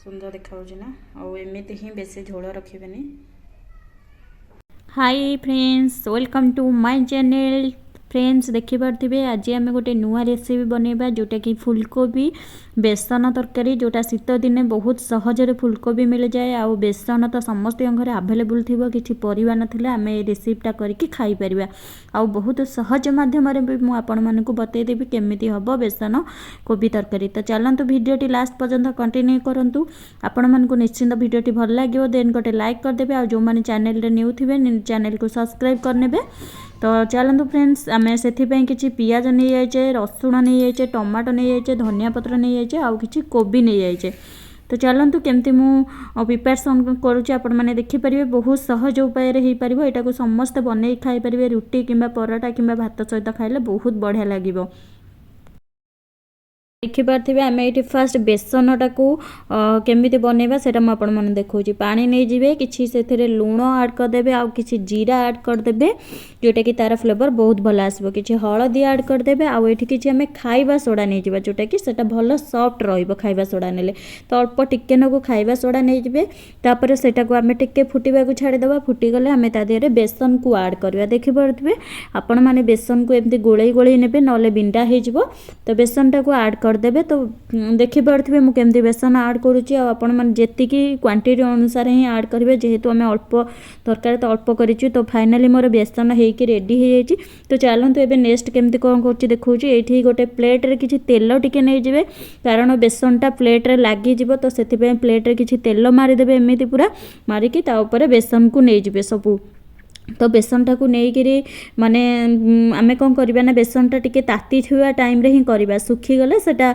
ସୁନ୍ଦର ଦେଖାଯାଉଛି ନା? ଆଉ ଏମିତି ହିଁ ବେଶୀ ଝୋଳ ରଖିବେନି। Hi friends, welcome to my channel। Friends, ଦେଖିପାରୁଥିବେ ଆଜି ଆମେ ଗୋଟେ ନୂଆ ରେସିପି ବନେଇବା, ଯେଉଁଟାକି ଫୁଲକୋବି ବେସନ ତରକାରୀ, ଯେଉଁଟା ଶୀତ ଦିନେ ବହୁତ ସହଜରେ ଫୁଲକୋବି ମିଳିଯାଏ ଆଉ ବେସନ ତ ସମସ୍ତଙ୍କ ଘରେ ଆଭେଲେବୁଲ୍ ଥିବ। କିଛି ପରିବା ନଥିଲେ ଆମେ ଏଇ ରେସିପିଟା କରିକି ଖାଇପାରିବା। ଆଉ ବହୁତ ସହଜ ମାଧ୍ୟମରେ ବି ମୁଁ ଆପଣମାନଙ୍କୁ ବତେଇଦେବି କେମିତି ହେବ ବେସନ କୋବି ତରକାରୀ। ତ ଚାଲନ୍ତୁ, ଭିଡ଼ିଓଟି ଲାଷ୍ଟ ପର୍ଯ୍ୟନ୍ତ କଣ୍ଟିନ୍ୟୁ କରନ୍ତୁ। ଆପଣମାନଙ୍କୁ ନିଶ୍ଚିନ୍ତ ଭିଡ଼ିଓଟି ଭଲ ଲାଗିବ। ଦେନ୍ ଗୋଟେ ଲାଇକ୍ କରିଦେବେ ଆଉ ଯେଉଁମାନେ ଚ୍ୟାନେଲରେ ନ୍ୟୁ ଥିବେ, ଚ୍ୟାନେଲକୁ ସବସ୍କ୍ରାଇବ୍ କରିନେବେ। ତ ଚାଲନ୍ତୁ ଫ୍ରେଣ୍ଡସ୍, ଆମେ ସେଥିପାଇଁ କିଛି ପିଆଜ ନେଇଯାଇଛେ, ରସୁଣ ନେଇଯାଇଛେ, ଟମାଟୋ ନେଇଯାଇଛେ, ଧନିଆ ପତ୍ର ନେଇଯାଇଛେ ଆଉ କିଛି କୋବି ନେଇଯାଇଛେ। ତ ଚାଲନ୍ତୁ, କେମିତି ମୁଁ ପ୍ରିପାରେସନ୍ କରୁଛି ଆପଣମାନେ ଦେଖିପାରିବେ। ବହୁତ ସହଜ ଉପାୟରେ ହେଇପାରିବ। ଏଇଟାକୁ ସମସ୍ତେ ବନେଇକି ଖାଇପାରିବେ। ରୁଟି କିମ୍ବା ପରଟା କିମ୍ବା ଭାତ ସହିତ ଖାଇଲେ ବହୁତ ବଢ଼ିଆ ଲାଗିବ। ଦେଖିପାରୁଥିବେ, ଆମେ ଏଇଠି ଫାଷ୍ଟ ବେସନଟାକୁ କେମିତି ବନେଇବା, ସେଇଟା ମୁଁ ଆପଣମାନଙ୍କୁ ଦେଖାଉଛି। ପାଣି ନେଇଯିବେ କିଛି, ସେଥିରେ ଲୁଣ ଆଡ଼୍ କରିଦେବେ ଆଉ କିଛି ଜିରା ଆଡ଼୍ କରିଦେବେ, ଯେଉଁଟାକି ତା'ର ଫ୍ଲେଭର୍ ବହୁତ ଭଲ ଆସିବ। କିଛି ହଳଦୀ ଆଡ଼୍ କରିଦେବେ ଆଉ ଏଇଠି କିଛି ଆମେ ଖାଇବା ସୋଡ଼ା ନେଇଯିବା, ଯେଉଁଟାକି ସେଇଟା ଭଲ ସଫ୍ଟ ରହିବ ଖାଇବା ସୋଡ଼ା ନେଲେ। ତ ଅଳ୍ପ ଟିକେ ନାକୁ ଖାଇବା ସୋଡ଼ା ନେଇଯିବେ। ତାପରେ ସେଇଟାକୁ ଆମେ ଟିକେ ଫୁଟିବାକୁ ଛାଡ଼ିଦେବା। ଫୁଟିଗଲେ ଆମେ ତା ଦେହରେ ବେସନକୁ ଆଡ଼୍ କରିବା। ଦେଖିପାରୁଥିବେ ଆପଣମାନେ, ବେସନକୁ ଏମିତି ଗୋଳେଇ ଗୋଳେଇ ନେବେ, ନହେଲେ ବିଣ୍ଡା ହେଇଯିବ। ତ ବେସନଟାକୁ ଆଡ଼୍ କରିଦେବେ। ତ ଦେଖିପାରୁଥିବେ ମୁଁ କେମିତି ବେସନ ଆଡ଼୍ କରୁଛି। ଆଉ ଆପଣମାନେ ଯେତିକି କ୍ୱାଣ୍ଟିଟି ଅନୁସାରେ ହିଁ ଆଡ଼୍ କରିବେ। ଯେହେତୁ ଆମେ ଅଳ୍ପ ତରକାରୀ, ତ ଅଳ୍ପ କରିଛୁ। ତ ଫାଇନାଲି ମୋର ବେସନ ହେଇକି ରେଡ଼ି ହେଇଯାଇଛି। ତ ଚାଲନ୍ତୁ, ଏବେ ନେକ୍ସଟ କେମିତି କ'ଣ କରୁଛି ଦେଖାଉଛି। ଏଇଠି ଗୋଟେ ପ୍ଲେଟ୍ରେ କିଛି ତେଲ ଟିକେ ନେଇଯିବେ, କାରଣ ବେସନଟା ପ୍ଲେଟ୍ରେ ଲାଗିଯିବ। ତ ସେଥିପାଇଁ ପ୍ଲେଟ୍ରେ କିଛି ତେଲ ମାରିଦେବେ। ଏମିତି ପୁରା ମାରିକି ତା ଉପରେ ବେସନକୁ ନେଇଯିବେ ସବୁ। ତ ବେସନଟାକୁ ନେଇକିରି ମାନେ ଆମେ କ'ଣ କରିବା ନା, ବେସନଟା ଟିକେ ତାତି ଥିବା ଟାଇମ୍ରେ ହିଁ କରିବା। ଶୁଖିଗଲେ ସେଇଟା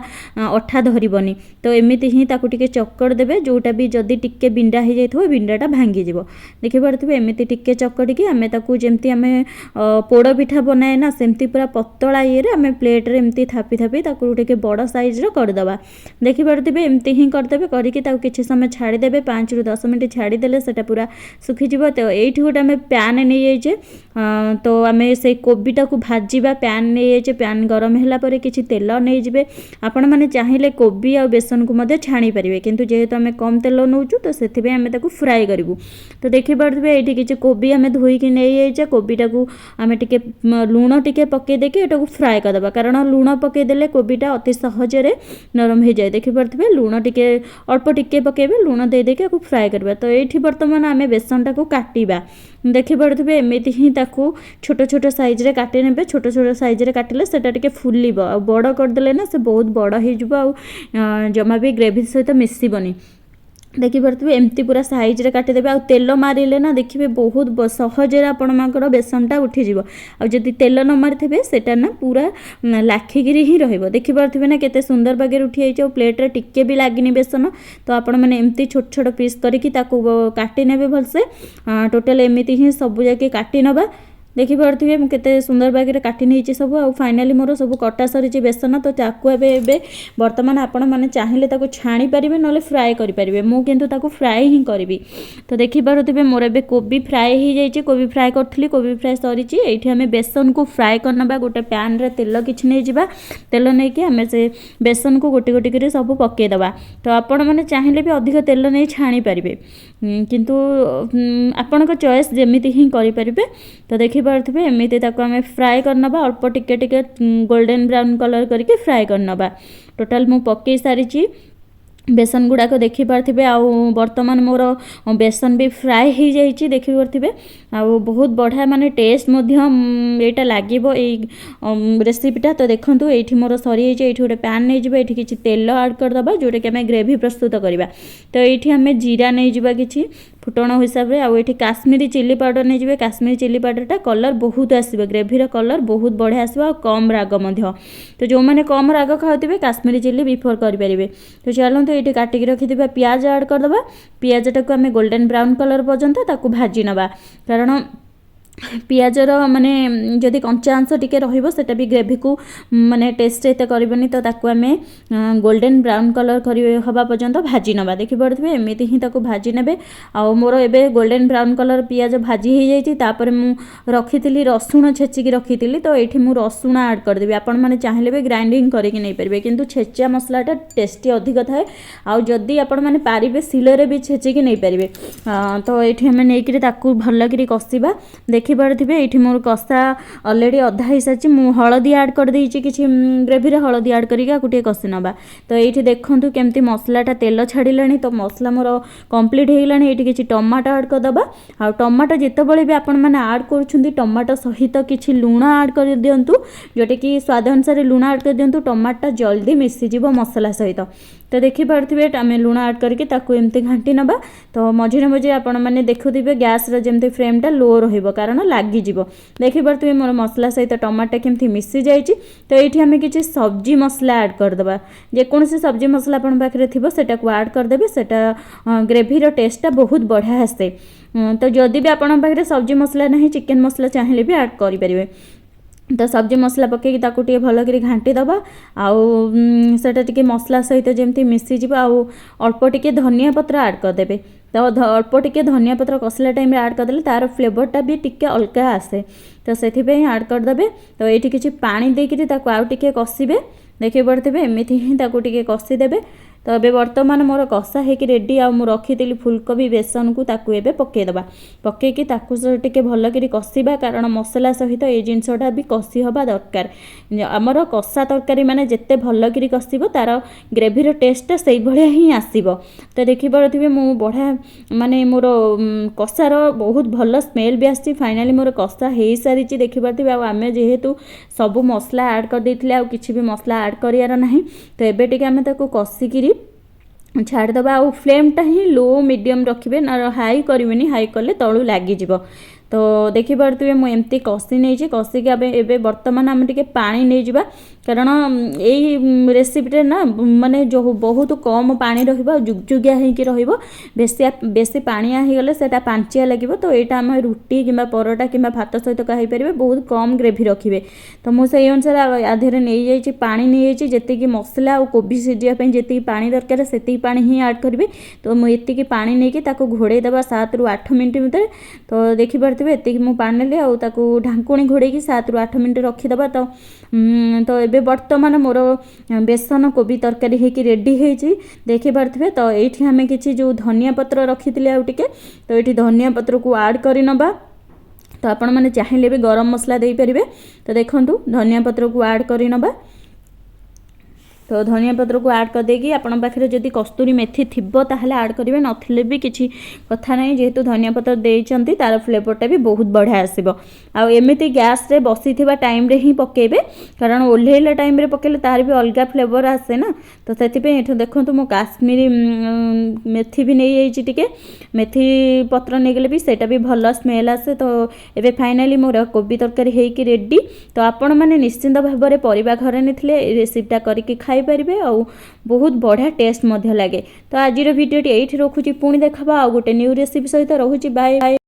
ଅଠା ଧରିବନି। ତ ଏମିତି ହିଁ ତାକୁ ଟିକେ ଚକଡ଼ି ଦେବେ, ଯେଉଁଟା ବି ଯଦି ଟିକେ ବିଣ୍ଡା ହେଇଯାଇଥିବ, ବିଣ୍ଡାଟା ଭାଙ୍ଗିଯିବ। ଦେଖିପାରୁଥିବେ, ଏମିତି ଟିକେ ଚକଡ଼ିକି ଆମେ ତାକୁ ଯେମିତି ଆମେ ପୋଡ଼ ପିଠା ବନାଏ ନା, ସେମିତି ପୁରା ପତଳା ଇଏରେ ଆମେ ପ୍ଲେଟ୍ରେ ଏମିତି ଥାପି ଥାପି ତାକୁ ଟିକେ ବଡ଼ ସାଇଜ୍ର କରିଦେବା। ଦେଖିପାରୁଥିବେ, ଏମିତି ହିଁ କରିଦେବେ। କରିକି ତାକୁ କିଛି ସମୟ ଛାଡ଼ିଦେବେ। 5ରୁ 10 ମିନିଟ୍ ଛାଡ଼ିଦେଲେ ସେଇଟା ପୁରା ଶୁଖିଯିବ। ତ ଏଇଠି ଗୋଟେ ଆମେ ପ୍ୟାନ୍ ନେଇଯାଇଛେ, ତ ଆମେ ସେଇ କୋବିଟାକୁ ଭାଜିବା। ପ୍ୟାନ୍ ନେଇଯାଇଛେ। ପ୍ୟାନ୍ ଗରମ ହେଲା ପରେ କିଛି ତେଲ ନେଇଯିବେ। ଆପଣମାନେ ଚାହିଁଲେ କୋବି ଆଉ ବେସନକୁ ମଧ୍ୟ ଛାଣି ପାରିବେ, କିନ୍ତୁ ଯେହେତୁ ଆମେ କମ୍ ତେଲ ନେଉଛୁ, ତ ସେଥିପାଇଁ ଆମେ ତାକୁ ଫ୍ରାଏ କରିବୁ। ତ ଦେଖିପାରୁଥିବେ, ଏଇଠି କିଛି କୋବି ଆମେ ଧୋଇକି ନେଇଯାଇଛେ। କୋବିଟାକୁ ଆମେ ଟିକେ ଲୁଣ ଟିକେ ପକାଇ ଦେଇକି ଏଟାକୁ ଫ୍ରାଏ କରିଦେବା, କାରଣ ଲୁଣ ପକାଇଦେଲେ କୋବିଟା ଅତି ସହଜରେ ନରମ ହେଇଯାଏ। ଦେଖିପାରୁଥିବେ, ଲୁଣ ଟିକେ ଅଳ୍ପ ଟିକେ ପକାଇବେ। ଲୁଣ ଦେଇଦେଇକି ଆକୁ ଫ୍ରାଏ କରିବା। ତ ଏଇଠି ବର୍ତ୍ତମାନ ଆମେ ବେସନଟାକୁ କାଟିବା। ଦେଖିପାରୁଥିବେ, ଏମିତି ହିଁ ତାକୁ ଛୋଟ ଛୋଟ ସାଇଜ୍ରେ କାଟି ନେବେ। ଛୋଟ ଛୋଟ ସାଇଜ୍ରେ କାଟିଲେ ସେଇଟା ଟିକେ ଫୁଲିବ। ଆଉ ବଡ଼ କରିଦେଲେ ନା, ସେ ବହୁତ ବଡ଼ ହେଇଯିବ ଆଉ ଜମା ବି ଗ୍ରେଭି ସହିତ ମିଶିବନି। ଦେଖିପାରୁଥିବେ, ଏମିତି ପୁରା ସାଇଜ୍ରେ କାଟିଦେବେ। ଆଉ ତେଲ ମାରିଲେ ନା, ଦେଖିବେ ବହୁତ ସହଜରେ ଆପଣମାନଙ୍କର ବେସନଟା ଉଠିଯିବ। ଆଉ ଯଦି ତେଲ ନ ମାରିଥିବେ, ସେଇଟା ନା ପୁରା ଲାଖିକିରି ହିଁ ରହିବ। ଦେଖିପାରୁଥିବେ ନା, କେତେ ସୁନ୍ଦର ବାଗରେ ଉଠିଯାଇଛି ଆଉ ପ୍ଲେଟ୍ରେ ଟିକେ ବି ଲାଗିନି ବେସନ। ତ ଆପଣମାନେ ଏମିତି ଛୋଟ ଛୋଟ ପିସ୍ କରିକି ତାକୁ କାଟି ନେବେ ଭଲସେ। ଟୋଟାଲ୍ ଏମିତି ହିଁ ସବୁ ଯାକେ କାଟି ନେବା। ଦେଖିପାରୁଥିବେ, ମୁଁ କେତେ ସୁନ୍ଦର ବାଗରେ କାଟି ନେଇଛି ସବୁ। ଆଉ ଫାଇନାଲି ମୋର ସବୁ କଟା ସରିଛି ବେସନ। ତ ତାକୁ ଏବେ ବର୍ତ୍ତମାନ ଆପଣମାନେ ଚାହିଁଲେ ତାକୁ ଛାଣି ପାରିବେ, ନହେଲେ ଫ୍ରାଏ କରିପାରିବେ। ମୁଁ କିନ୍ତୁ ତାକୁ ଫ୍ରାଏ ହିଁ କରିବି। ତ ଦେଖିପାରୁଥିବେ, ମୋର ଏବେ କୋବି ଫ୍ରାଏ ହେଇଯାଇଛି। କୋବି ଫ୍ରାଏ କରୁଥିଲି, କୋବି ଫ୍ରାଏ ସରିଛି। ଏଇଠି ଆମେ ବେସନକୁ ଫ୍ରାଏ କରିନେବା। ଗୋଟେ ପ୍ୟାନ୍ରେ ତେଲ କିଛି ନେଇଯିବା। ତେଲ ନେଇକି ଆମେ ସେ ବେସନକୁ ଗୋଟି ଗୋଟି କରି ସବୁ ପକାଇଦେବା। ତ ଆପଣମାନେ ଚାହିଁଲେ ବି ଅଧିକ ତେଲ ନେଇ ଛାଣି ପାରିବେ, କିନ୍ତୁ ଆପଣଙ୍କ ଚଏସ୍, ଯେମିତି ହିଁ କରିପାରିବେ। ତ ଦେଖିପାରୁଥିବେ, ଏମିତି ତାକୁ ଆମେ ଫ୍ରାଏ କରିନେବା। ଅଳ୍ପ ଟିକେ ଟିକେ ଗୋଲ୍ଡେନ୍ ବ୍ରାଉନ୍ କଲର୍ କରିକି ଫ୍ରାଏ କରିନେବା। ଟୋଟାଲ୍ ମୁଁ ପକାଇ ସାରିଛି ବେସନ ଗୁଡ଼ାକ, ଦେଖିପାରୁଥିବେ। ଆଉ ବର୍ତ୍ତମାନ ମୋର ବେସନ ବି ଫ୍ରାଏ ହେଇଯାଇଛି, ଦେଖିପାରୁଥିବେ। ଆଉ ବହୁତ ବଢ଼ିଆ ମାନେ ଟେଷ୍ଟ ମଧ୍ୟ ଏଇଟା ଲାଗିବ ଏଇ ରେସିପିଟା। ତ ଦେଖନ୍ତୁ, ଏଇଠି ମୋର ସରିଯାଇଛି। ଏଇଠି ଗୋଟେ ପ୍ୟାନ୍ ନେଇଯିବା। ଏଇଠି କିଛି ତେଲ ଆଡ଼୍ କରିଦେବା, ଯେଉଁଟାକି ଆମେ ଗ୍ରେଭି ପ୍ରସ୍ତୁତ କରିବା। ତ ଏଇଠି ଆମେ ଜିରା ନେଇଯିବା କିଛି ଫୁଟଣ ହିସାବରେ। ଆଉ ଏଇଠି କାଶ୍ମୀରୀ ଚିଲି ପାଉଡ଼ର ନେଇଯିବେ। କାଶ୍ମୀରୀ ଚିଲି ପାଉଡ଼ରଟା କଲର୍ ବହୁତ ଆସିବ, ଗ୍ରେଭିର କଲର୍ ବହୁତ ବଢ଼ିଆ ଆସିବ ଆଉ କମ୍ ରାଗ ମଧ୍ୟ। ତ ଯେଉଁମାନେ କମ୍ ରାଗ ଖାଉଥିବେ, କାଶ୍ମୀରୀ ଚିଲି ପ୍ରିଫର୍ କରିପାରିବେ। ତ ଚାଲନ୍ତୁ, ଏଇଠି କାଟିକି ରଖିଥିବା ପିଆଜ ଆଡ଼୍ କରିଦେବା। ପିଆଜଟାକୁ ଆମେ ଗୋଲ୍ଡେନ୍ ବ୍ରାଉନ୍ କଲର୍ ପର୍ଯ୍ୟନ୍ତ ତାକୁ ଭାଜି ନେବା, କାରଣ ପିଆଜର ମାନେ ଯଦି କଞ୍ଚା ଅଂଶ ଟିକେ ରହିବ, ସେଟା ବି ଗ୍ରେଭିକୁ ମାନେ ଟେଷ୍ଟ ଏତେ କରିବନି। ତ ତାକୁ ଆମେ ଗୋଲ୍ଡେନ୍ ବ୍ରାଉନ୍ କଲର୍ କରି ହେବା ପର୍ଯ୍ୟନ୍ତ ଭାଜି ନେବା। ଦେଖିପାରୁଥିବେ, ଏମିତି ହିଁ ତାକୁ ଭାଜି ନେବେ। ଆଉ ମୋର ଏବେ ଗୋଲ୍ଡେନ୍ ବ୍ରାଉନ୍ କଲର୍ ପିଆଜ ଭାଜି ହେଇଯାଇଛି। ତାପରେ ମୁଁ ରଖିଥିଲି ରସୁଣ, ଛେଚିକି ରଖିଥିଲି, ତ ଏଇଠି ମୁଁ ରସୁଣ ଆଡ଼୍ କରିଦେବି। ଆପଣମାନେ ଚାହିଁଲେ ବି ଗ୍ରାଇଣ୍ଡିଙ୍ଗ କରିକି ନେଇପାରିବେ, କିନ୍ତୁ ଛେଚା ମସଲାଟା ଟେଷ୍ଟି ଅଧିକ ଥାଏ। ଆଉ ଯଦି ଆପଣମାନେ ପାରିବେ, ଶିଳରେ ବି ଛେଚିକି ନେଇପାରିବେ। ତ ଏଇଠି ଆମେ ନେଇକିରି ତାକୁ ଭଲକିରି କଷିବା। ଦେଖିପାରୁଥିବେ, ଏଇଠି ମୋର କଷା ଅଲରେଡ଼ି ଅଧା ହେଇସାରିଛି। ମୁଁ ହଳଦୀ ଆଡ଼୍ କରିଦେଇଛି କିଛି ଗ୍ରେଭିରେ। ହଳଦୀ ଆଡ଼୍ କରିକି ଆକୁ ଟିକେ କଷି ନେବା। ତ ଏଇଠି ଦେଖନ୍ତୁ କେମିତି ମସଲାଟା ତେଲ ଛାଡ଼ିଲାଣି। ତ ମସଲା ମୋର କମ୍ପ୍ଲିଟ୍ ହେଇଗଲାଣି। ଏଇଠି କିଛି ଟମାଟୋ ଆଡ଼୍ କରିଦେବା। ଆଉ ଟମାଟୋ ଯେତେବେଳେ ବି ଆପଣମାନେ ଆଡ଼୍ କରୁଛନ୍ତି, ଟମାଟୋ ସହିତ କିଛି ଲୁଣ ଆଡ଼୍ କରିଦିଅନ୍ତୁ, ଯେଉଁଟାକି ସ୍ୱାଦ ଅନୁସାରେ ଲୁଣ ଆଡ଼୍ କରିଦିଅନ୍ତୁ। ଟମାଟୋଟା ଜଲ୍ଦି ମିଶିଯିବ ମସଲା ସହିତ। ତ ଦେଖିପାରୁଥିବେ, ଆମେ ଲୁଣ ଆଡ଼୍ କରିକି ତାକୁ ଏମିତି ଘାଣ୍ଟି ନେବା। ତ ମଝିରେ ମଝିରେ ଆପଣମାନେ ଦେଖୁଥିବେ, ଗ୍ୟାସ୍ର ଯେମିତି ଫ୍ଲେମ୍ଟା ଲୋ ରହିବ, କାରଣ ଲାଗିଯିବ। ଦେଖିପାରୁଥିବେ, ମୋର ମସଲା ସହିତ ଟମାଟୋ କେମିତି ମିଶି ଯାଇଛି। ତ ଏଇଠି ଆମେ କିଛି ସବଜି ମସଲା ଆଡ଼୍ କରିଦେବା। ଯେକୌଣସି ସବଜି ମସଲା ଆପଣଙ୍କ ପାଖରେ ଥିବ, ସେଟାକୁ ଆଡ଼୍ କରିଦେବେ। ସେଟା ଗ୍ରେଭିର ଟେଷ୍ଟଟା ବହୁତ ବଢ଼ିଆ ଆସେ। ତ ଯଦି ବି ଆପଣଙ୍କ ପାଖରେ ସବଜି ମସଲା ନାହିଁ, ଚିକେନ୍ ମସଲା ଚାହିଁଲେ ବି ଆଡ଼୍ କରିପାରିବେ। ତ ସବଜି ମସଲା ପକାଇକି ତାକୁ ଟିକେ ଭଲକରି ଘାଣ୍ଟି ଦେବା, ଆଉ ସେଇଟା ଟିକେ ମସଲା ସହିତ ଯେମିତି ମିଶିଯିବ। ଆଉ ଅଳ୍ପ ଟିକେ ଧନିଆ ପତ୍ର ଆଡ଼୍ କରିଦେବେ। ତ ଅଳ୍ପ ଟିକେ ଧନିଆ ପତ୍ର କଷିଲା ଟାଇମ୍ରେ ଆଡ଼୍ କରିଦେଲେ ତା'ର ଫ୍ଲେଭରଟା ବି ଟିକେ ଅଲଗା ଆସେ, ତ ସେଥିପାଇଁ ଆଡ଼୍ କରିଦେବେ। ତ ଏଇଠି କିଛି ପାଣି ଦେଇକିରି ତାକୁ ଆଉ ଟିକେ କଷିବେ। ଦେଖିପାରୁଥିବେ, ଏମିତି ହିଁ ତାକୁ ଟିକେ କଷିଦେବେ। ତ ଏବେ ବର୍ତ୍ତମାନ ମୋର କଷା ହେଇକି ରେଡ଼ି। ଆଉ ମୁଁ ରଖିଥିଲି ଫୁଲକୋବି ବେସନକୁ, ତାକୁ ଏବେ ପକାଇଦେବା। ପକାଇକି ତାକୁ ଟିକେ ଭଲକରି କଷିବା, କାରଣ ମସଲା ସହିତ ଏଇ ଜିନିଷଟା ବି କଷି ହେବା ଦରକାର। ଆମର କଷା ତରକାରୀ ମାନେ ଯେତେ ଭଲକରି କଷିବ, ତା'ର ଗ୍ରେଭିର ଟେଷ୍ଟଟା ସେଇଭଳିଆ ହିଁ ଆସିବ। ତ ଦେଖିପାରୁଥିବେ, ମୁଁ ବଢ଼ିଆ ମାନେ ମୋର କଷାର ବହୁତ ଭଲ ସ୍ମେଲ୍ ବି ଆସିଛି। ଫାଇନାଲି ମୋର କଷା ହେଇସାରିଛି, ଦେଖିପାରୁଥିବେ। ଆଉ ଆମେ ଯେହେତୁ ସବୁ ମସଲା ଆଡ଼୍ କରିଦେଇଥିଲେ, ଆଉ କିଛି ବି ମସଲା ଆଡ଼୍ କରିବାର ନାହିଁ। ତ ଏବେ ଟିକେ ଆମେ ତାକୁ କଷିକିରି ଛାଡ଼ିଦେବା। ଆଉ ଫ୍ଲେମ୍ଟା ହିଁ ଲୋ ମିଡ଼ିୟମ୍ ରଖିବେ ନା, ହାଇ କରିବେନି। ହାଇ କଲେ ତଳୁ ଲାଗିଯିବ। ତ ଦେଖିପାରୁଥିବେ, ମୁଁ ଏମିତି କଷି ନେଇଛି। କଷିକି ଆମେ ଏବେ ବର୍ତ୍ତମାନ ଆମେ ଟିକେ ପାଣି ନେଇଯିବା, କାରଣ ଏଇ ରେସିପିରେ ନା ମାନେ ଯେଉଁ ବହୁତ କମ୍ ପାଣି ରହିବ ଆଉ ଜୁଗଜୁଗିଆ ହେଇକି ରହିବ। ବେଶୀ ବେଶୀ ପାଣିଆ ହେଇଗଲେ ସେଇଟା ପାଞ୍ଚିଆ ଲାଗିବ। ତ ଏଇଟା ଆମେ ରୁଟି କିମ୍ବା ପରଟା କିମ୍ବା ଭାତ ସହିତ ଖାଇପାରିବେ। ବହୁତ କମ୍ ଗ୍ରେଭି ରଖିବେ। ତ ମୁଁ ସେଇ ଅନୁସାରେ ଆ ଦେହରେ ନେଇଯାଇଛି, ପାଣି ନେଇଯାଇଛି। ଯେତିକି ମସଲା ଆଉ କୋବି ସିଝିବା ପାଇଁ ଯେତିକି ପାଣି ଦରକାର, ସେତିକି ପାଣି ହିଁ ଆଡ଼୍ କରିବେ। ତ ମୁଁ ଏତିକି ପାଣି ନେଇକି ତାକୁ ଘୋଡ଼େଇ ଦେବା 7ରୁ 8 ମିନିଟ୍ ଭିତରେ। ତ ଦେଖିପାରୁଥିବେ, ଏତିକି ମୁଁ ପାଣି ନେଲି ଆଉ ତାକୁ ଢାଙ୍କୁଣୀ ଘୋଡ଼େଇକି 7ରୁ 8 ମିନିଟ୍ ରଖିଦେବା। ତ ଏବେ ବର୍ତ୍ତମାନ ମୋର ବେସନ କୋବି ତରକାରୀ ହେଇକି ରେଡ଼ି ହେଇଛି, ଦେଖିପାରୁଥିବେ। ତ ଏଇଠି ଆମେ କିଛି ଯେଉଁ ଧନିଆ ପତ୍ର ରଖିଥିଲେ ଆଉ ଟିକେ, ତ ଏଇଠି ଧନିଆ ପତ୍ରକୁ ଆଡ଼୍ କରି ନେବା। ତ ଆପଣମାନେ ଚାହିଁଲେ ବି ଗରମ ମସଲା ଦେଇପାରିବେ। ତ ଦେଖନ୍ତୁ, ଧନିଆ ପତ୍ରକୁ ଆଡ଼୍ କରି ନେବା। ତ ଧନିଆ ପତ୍ରକୁ ଆଡ଼୍ କରିଦେଇକି, ଆପଣଙ୍କ ପାଖରେ ଯଦି କସ୍ତୁରୀ ମେଥି ଥିବ ତାହେଲେ ଆଡ଼୍ କରିବେ, ନଥିଲେ ବି କିଛି କଥା ନାହିଁ। ଯେହେତୁ ଧନିଆ ପତ୍ର ଦେଇଛନ୍ତି, ତା'ର ଫ୍ଲେଭରଟା ବି ବହୁତ ବଢ଼ିଆ ଆସିବ। ଆଉ ଏମିତି ଗ୍ୟାସ୍ରେ ବସିଥିବା ଟାଇମ୍ରେ ହିଁ ପକାଇବେ, କାରଣ ଓହ୍ଲେଇଲା ଟାଇମ୍ରେ ପକାଇଲେ ତା'ର ବି ଅଲଗା ଫ୍ଲେଭର ଆସେ ନା। ତ ସେଥିପାଇଁ ଏଠୁ ଦେଖନ୍ତୁ, ମୁଁ କାଶ୍ମୀରୀ ମେଥି ବି ନେଇଯାଇଛି ଟିକେ। ମେଥି ପତ୍ର ନେଇଗଲେ ବି ସେଇଟା ବି ଭଲ ସ୍ମେଲ୍ ଆସେ। ତ ଏବେ ଫାଇନାଲି ମୋର କୋବି ତରକାରୀ ହେଇକି ରେଡ଼ି। ତ ଆପଣମାନେ ନିଶ୍ଚିନ୍ତ ଭାବରେ ପରିବା ଘରେ ନଥିଲେ ଏ ରେସିପିଟା କରିକି ଖାଇପାରିବେ, ଆଉ ବହୁତ ବଢ଼ିଆ ଟେଷ୍ଟ ମଧ୍ୟ ଲାଗେ। ତ ଆଜିର ଭିଡ଼ିଓଟି ଏଇଠି ରଖୁଛି। ପୁଣି ଦେଖାହେବା ଆଉ ଗୋଟେ ନ୍ୟୁ ରେସିପି ସହିତ। ରହୁଛି, ବାଏ।